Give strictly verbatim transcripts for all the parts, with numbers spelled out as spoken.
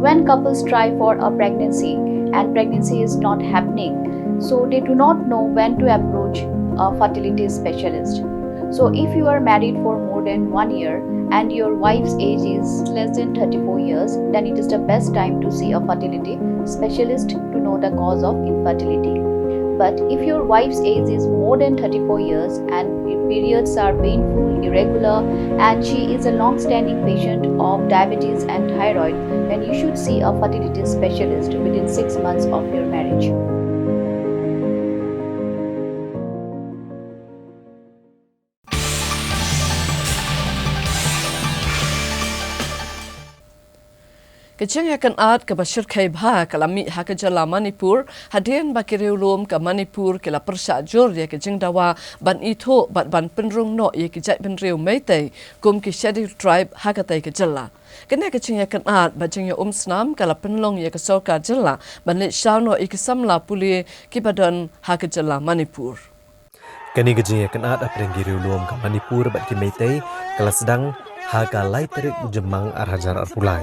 When couples try for a pregnancy and pregnancy is not happening, so they do not know when to approach a fertility specialist. So, if you are married for more than one year and your wife's age is less than thirty-four years, then it is the best time to see a fertility specialist to know the cause of infertility. But if your wife's age is more than thirty-four years and periods are painful, irregular, and she is a long standing patient of diabetes and thyroid, then you should see a fertility specialist within six months of your marriage. Ka jingïakynad kaba shyrkhei bha ka la mih ha ka jylla Manipur, hadien ba ki riewlum ka Manipur ki la pyrshah jur ïa ka jingdawa ban ithuh bad ban pynrung noh ïa ki jaitbynriew Meitei kum ki Scheduled Tribe ha katei ka jylla. Kane ka jingïakynad bad jingïaumsnam ka la pynlong ïa ka sorkar jylla ban leit shaw noh ïa ki samla pule kiba don ha ka jylla Manipur. Kane ka jingïakynad hapdeng ki riewlum ka Manipur bad ki Meitei ka la sdang ha ka lai tarik u Jymmang ar hajar arphew lai,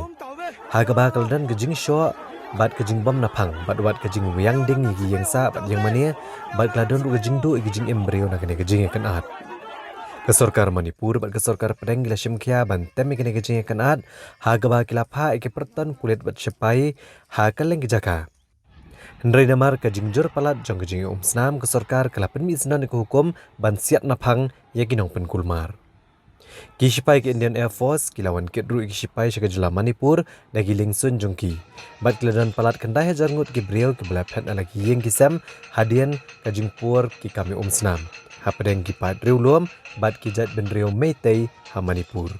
ha kaba ka la don ka jingshoh bad ka jingbym naphang bad wat ka jingwiang ding ïa ki ïingsah bad ïingmane, bad ka la don ruh ka jingduh ïa ka jingim briew na kane ka jingïakynad. Ka sorkar Manipur bad ka sorkar pdeng ki la shim khia ban tem ïa kane ka jingïakynad, ha kaba ki la phah ïa ki pyrton pulit bad shipai ha kylleng ki jaka. Hynrei namar ka jingjur palat jong ka jingïaumsnam, ka sorkar ka la pynmih syndon ïa ka hukum ban siat naphang ïa ki nongpynkulmar. Ki shipai ka Indian Air Force ki la wan kit ruh ïa ki shipai sha ka jylla Manipur da ki liengsuiñ jong ki, bad ki la don palat khyndai hajar ngut ki briew kiba la phet na la ki ïing ki sem hadien ka jingpur ki kam ïaumsnam hapdeng ki paid riewlum bad ki jaitbynriew Meitei ha Manipur.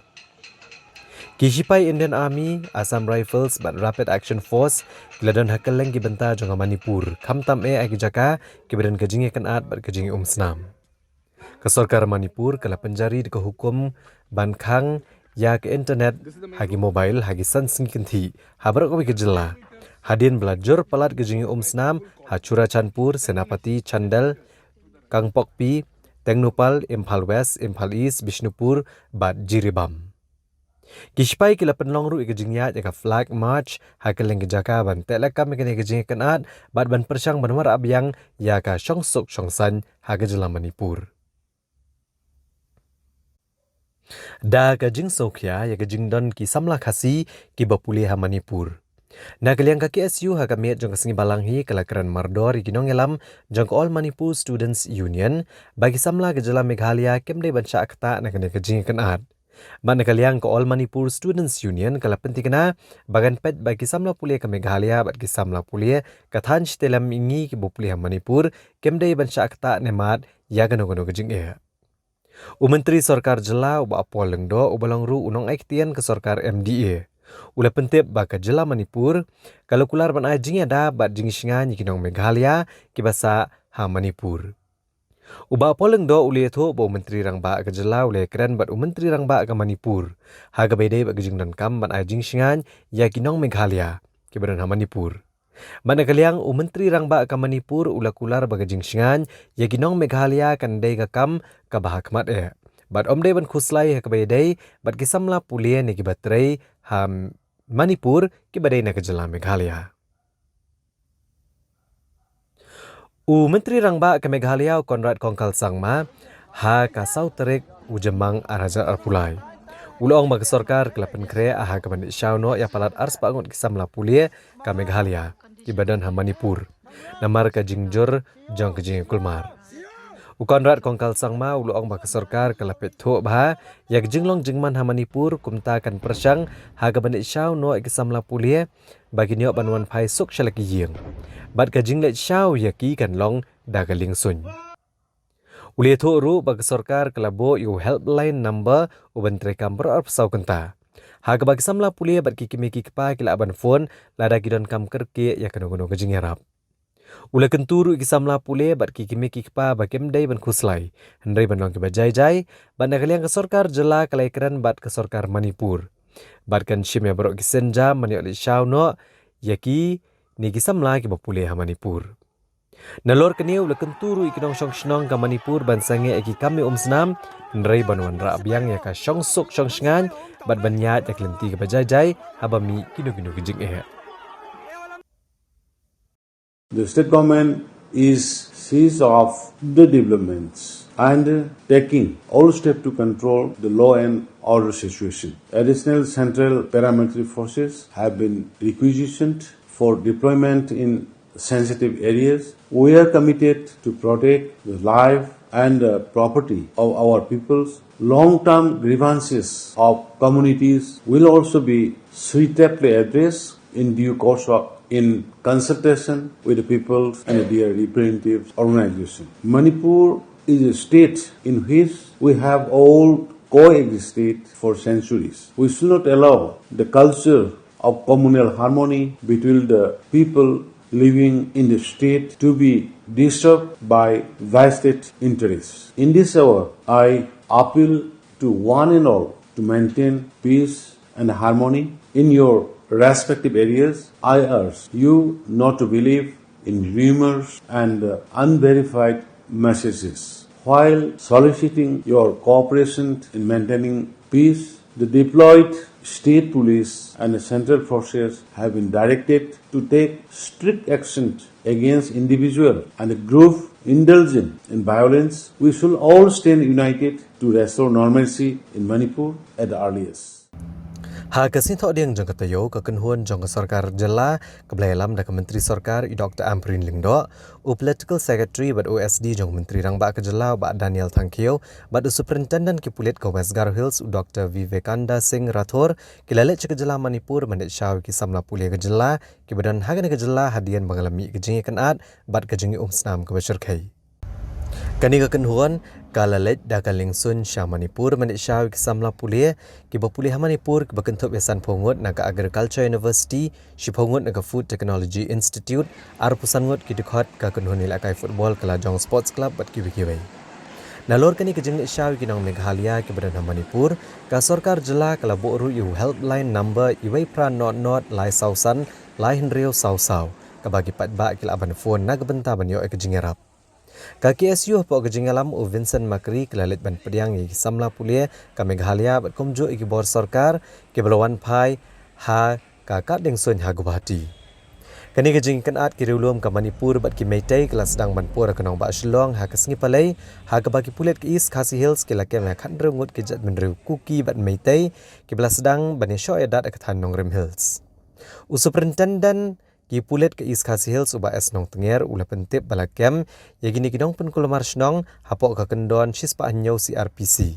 Ki shipai Indian Army, Assam Rifles bad Rapid Action Force ki la don ha kylleng ki bynta jong ka Manipur, khamtam eh ha ki jaka kiba don ka jingïakynad bad ka jingïaumsnam. Ka sorkar Manipur ka la pynjari da ka hukum ban khang ïa ka internet ha ki mobile ha ki san sngi kynthih ha baroh kawei ka jylla, hadien ba la jur palat ka jingïaumsnam ha Churachandpur, Senapati, Chandel, Kangpokpi, Tengnoupal, Imphal West, Imphal East, Bishnupur bad Jiribam. Ki shipai ki la pynlong ruh ïa ka jingïaid ïa ka Flag March ha kylleng ki jaka ban tehlakam ïa kane ka jingïakynad bad ban pyrshang ban wanrah biang ïa ka shongsuk shongsaiñ ha ka jylla Manipur. Da ka jingsngewkhia ïa ka jingdon ki samla Khasi kiba pule ha Manipur, na ka liang ka K S U ha ka miet jong ka sngi Balang hi ka la kren mardor ïa ki nongïalam jong ka All Manipur Students Union ba ki samla ka jylla Meghalaya kim dei ban shah ktah na kane ka jingïakynad. Bad na ka liang ka All Manipur Students Union ka la pynthikna ba kan peit ba ki samla pule ka Meghalaya bad ki samla pule ka thaiñ Shittolemngi kiba pule ha Manipur kim dei ban shah ktah ne mad ïa kano kano ka jingeh. U Myntri Sorkar Jylla u Bah Paul Lyngdoh, uba long ruh u nongaiktien ka sorkar M D A, u la pyntip ba ka jylla Manipur ka la kular ban ai jingïada bad jingshngaiñ ïa ki nong Meghalaya kiba sah ha Manipur. U Bah Paul Lyngdoh u la ïathuh ba u Myntri Rangbah ka jylla u la ïakren bad u Myntri Rangbah ka Manipur ha kaba ïadei bad ka jingdonkam ban ai jingshngaiñ ïa ki nong Meghalaya kiba don ha Manipur. Bad na ka liang u Myntri Rangbah ka Manipur u la kular ba ka jingshngaiñ ïa ki nong Meghalaya kan dei ka kam kaba ha khmat eh, bad ym dei ban khuslai ha kaba ïadei bad ki samla pule ne kiba trei ha Manipur kiba dei na ka jylla Meghalaya. U Myntri Rangbah ka Meghalaya u Conrad Kongkal Sangma ha ka saw tarik u Jymmang ar hajar arphew lai u la ong ba ka sorkar ka la pynkhreh ha kaban leit shaw noh ïa palat arspah ngut ki samla pule ka Meghalaya kiba don ha Manipur namar ka jingjur jong ka jingkulmar. U Conrad Kongkal Sangma u la ong ba ka sorkar ka la peit thuh bha ïa ka jinglong jingman ha Manipur, kumta kan pyrshang ha kaban leit shaw noh ïa ki samla pule ba kin ïoh ban wan phai suk sha la ki ïing, bad ka jingleit shaw ïa ki kan long da ka liengsuiñ. U la ïathuh ruh ba ka sorkar ka la buh ïa u helpline number uban treikam baroh arphew saw kynta, ha kaba ki samla pule bad ki kmie ki kpa ki lah ban phone lada ki donkam kyrkieh ïa kano kano ka jingïarap. U la kyntu ruh ïa ki samla pule bad ki kmie ki kpa ba kim dei ban khuslai, hynrei ban long kiba jai jai, bad na ka liang ka sorkar jylla ka la ïakren bad ka sorkar Manipur, bad kan shim ïa baroh ki sienjam ban ïoh leit shaw noh ïa ki ne ki samla kiba pule ha Manipur. Nalor kane u la kyntu ruh ïa ki nongshong shnong ka Manipur ban sangeh ïa ki kam ïa umsnam, hynrei ban wanrah biang ïa ka shongsuk shongshngaiñ bad ban ïaid ïa ka lynti kaba jai jai haba mih kino kino ki jingeh. The state government is seized of the developments and taking all steps to control the law and order situation. Additional central paramilitary forces have been requisitioned for deployment in sensitive areas. We are committed to protect the life and the property of our peoples. Long-term grievances of communities will also be suitably addressed in due course of, in consultation with the peoples and their representatives organization. Manipur is a state in which we have all coexisted for centuries. We should not allow the culture of communal harmony between the people living in the state to be disturbed by vested interests. In this hour, I appeal to one and all to maintain peace and harmony in your respective areas. I urge you not to believe in rumors and, uh, unverified messages. While soliciting your cooperation in maintaining peace, the deployed state police and the central forces have been directed to take strict action against individual and group indulging in violence. We should all stand united to restore normalcy in Manipur at the earliest. Ha ka sien thoh dieng jong ka taïew, ka kynhun jong ka sorkar jylla kaba la ïalam da ka Myntri Sorkar i Doctor Ampareen Lyngdoh, u Political Secretary bad u S D jong u Myntri Rangbah ka jylla u Bah Daniel Thangkhiew, bad u Superintendent ki pulit ka West Garo Hills u Doctor Vivekanda Singh Rathore, ki la leit sha ka jylla Manipur ban leit shaw ïa ki samla pule ka jylla kiba don ha kane ka jylla hadien ba ka la mih ka jingïakynad bad ka jingïaumsnam kaba shyrkhei. Kane ka kynhun ka la leit da ka liengsuiñ sha Manipur ban leit shaw ïa ki samla pule kiba pule ha Manipur kiba kynthup ïa sanphew ngut na ka Agriculture University, shiphew ngut na ka Food Technology Institute, arphew san ngut ki dkhot ka kynhun ïalehkai football ka Lajong Sports Club bad kiwei kiwei. Nalor kane ka jingleit shaw ïa ki nong Meghalaya kiba don ha Manipur, ka sorkar jylla ka la buh ruh ïa u helpline number uwei phra nod nod lai saw san lai hynriew saw saw, kaba ki paidbah ki lah ban phone na ka bynta ban ïoh ïa ka jingïarap. Ka K S U hapoh ka jingïalam u Vincent Makri ka la leit ban pdiang ïa ki samla pule ka Meghalaya bad kumjuh ïa ki bor sorkar kiba la wan phai ha ka kad liengsuiñ ha Guwahati. Kane ka jingïakynad ki riewlum ka Manipur bad ki Meitei ka la sdang ban pur ha ka nongbah Shillong ha ka sngi Palei, ha kaba ki pulit ka East Khasi Hills ki la kem ïa khathynriew ngut ki jaitbynriew Kuki bad Meitei kiba la sdang ban ïashoh ïadat ha ka thaiñ Nongrim Hills. U Superintendent ki pulit ka East Khasi Hills u Bah S Nongtnger u la pyntip ba la kem ïa kine ki nongpynkulmar shnong hapoh ka kyndon shispah hynñiew C R P C.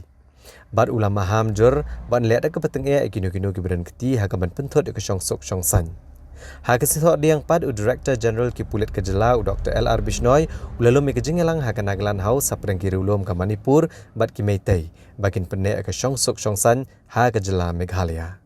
Bad u la maham jur ban leh da kaba tyngeh ïa kino kino kiba don kti ha ka ban pynthut ïa ka shongsuk shongsaiñ. Ha ka sien thoh dieng pat u Director General ki pulit ka jylla u Doctor L R Bishnoi u la lum ïa ka jingïalang ha ka Nagaland House hapdeng ki riewlum ka Manipur bad ki Meitei ba kin pynneh ïa ka shongsuk shongsaiñ ha ka jylla Meghalaya.